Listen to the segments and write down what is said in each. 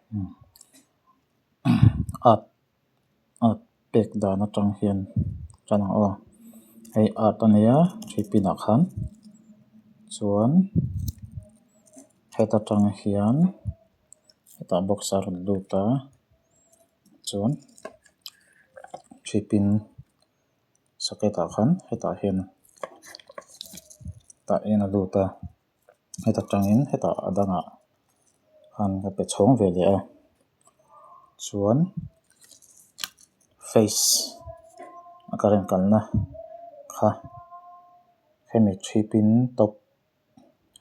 Earth earth pek dan atang hian tan ang aw hei earth ania three pin ah khan chuan heta tang hian hetah box a rawn lut a chuan three pin socket ah khan hetah hian tah hian a lut a heta tangin hetah a dangah khan a pe chhawng ve leh a chuan phase a current kalna kha hemi three pin top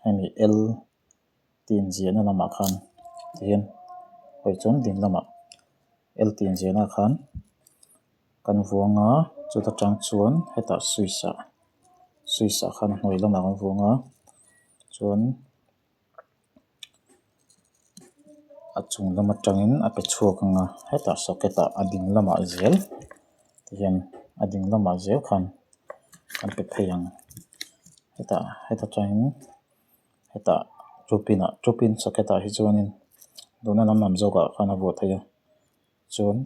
hemi l tih inziahna lamah khan tihian hawi chuan ding lamah l tih inziahna ah khan kan vuang a chuta tang chuan hetah switch ah switch ah khan a hnuai lamah kan vuang a chuan a chung lam atangin a pe chhuak ang a hetah socket ah a ding lamah zel tihian a ding lamah zel khan an pe phei ang hetah heta tangin hetah two pin ah two pin socket ah hi chuanin duhna lam lam zawkah khan a vuah theih a chuan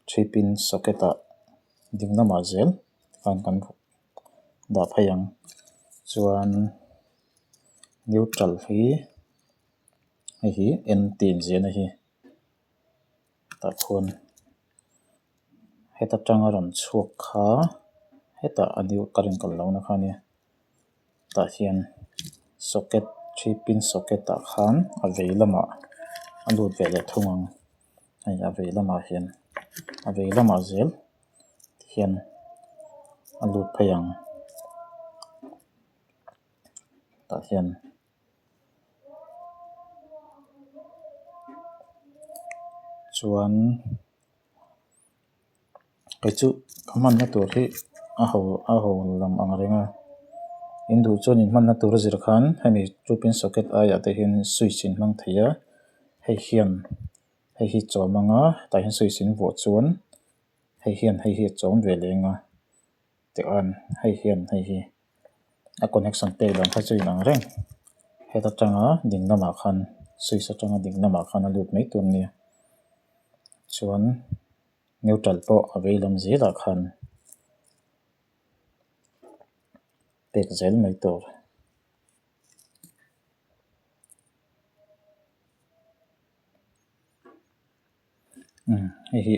three pin socket ah ding lamah zel khan kan dah phei ang chuan neutral hi hei hi n tih inziahna hi tah khuan heta tanga rawn chhuak kha hetah a new current kal lohna kha a nia tah hian socket three pin socket ah khan a vei lamah a lut ve leh thung ang hei a vei lamah hian a vei lamah zel hian a lut phei ang tah hian. Chuan kei chu ka hmanna tur hi a ho a ho lam ang reng a in duh chuan in hmanna tur a zir khan hemi two pin socket aiah te hian switch in hmang thei a hei hian hei hi chawm ang a tah hian switch in vuah chuan hei hian hei hi a chawm ve leh ang a tichuan hei hian hei hi a connection pek dan kha chu a inang reng heta tanga ding lamah khan switch atanga ding lamah khan a lut mai tur a nia chuan neutral pawh a vei lam zelah khan pek zel mai tur. Umm hei hi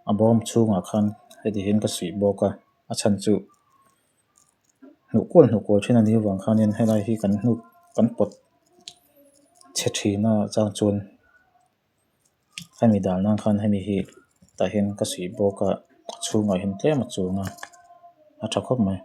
a bawm chhungah khan heti hian ka suih bawk a a chhan chu hnuh kual hnuh kual thin a nih avang khanin helai hi kan hnuk kan pawt chhe thin a chang chuan hemi dan nan khan hemi hi tah hian ka suih bawk a a chhungah hian tlem a chuang a a tha khawp mai.